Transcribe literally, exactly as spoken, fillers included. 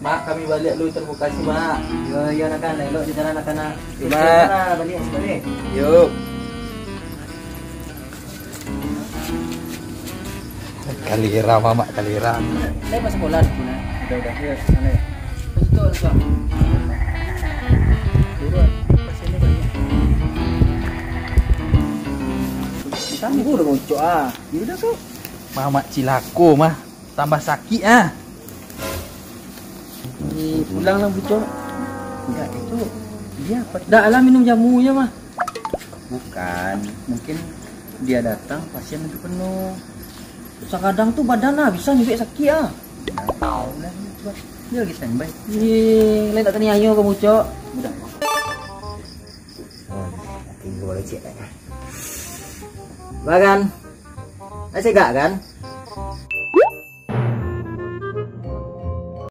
Mak, kami baliak dulu, tarimo kasih, Mak. Yo, yo, nak kan, elok di jalan, nak kan, nak. Yo, Mak. Baliak, baliak. Yo. Kalira, Mamak, kalira. Lai pas sakolah tu, nah. Udah, udah, yo, sana yo. Betul, Bang. Turun, pasiennya banyak. Ditangguh dah bocok, ah. Ya udah, Kak. Mamak cilako mah, tambah sakik, ah. Eh, pulang lah, Bucok. Enggak, itu dia apa? Dak lah, minum jamu je mah. Bukan, mungkin dia datang, pasien udah penuh. Sakadang tu badan lah, bisa nyubek sakik ah. Nah, udah, udah, coba. Dia lagi standby. Eh, lain tak taniayo ka Bucok. Udah. Oh, tinggal cek. Bagan. Masih gak kan?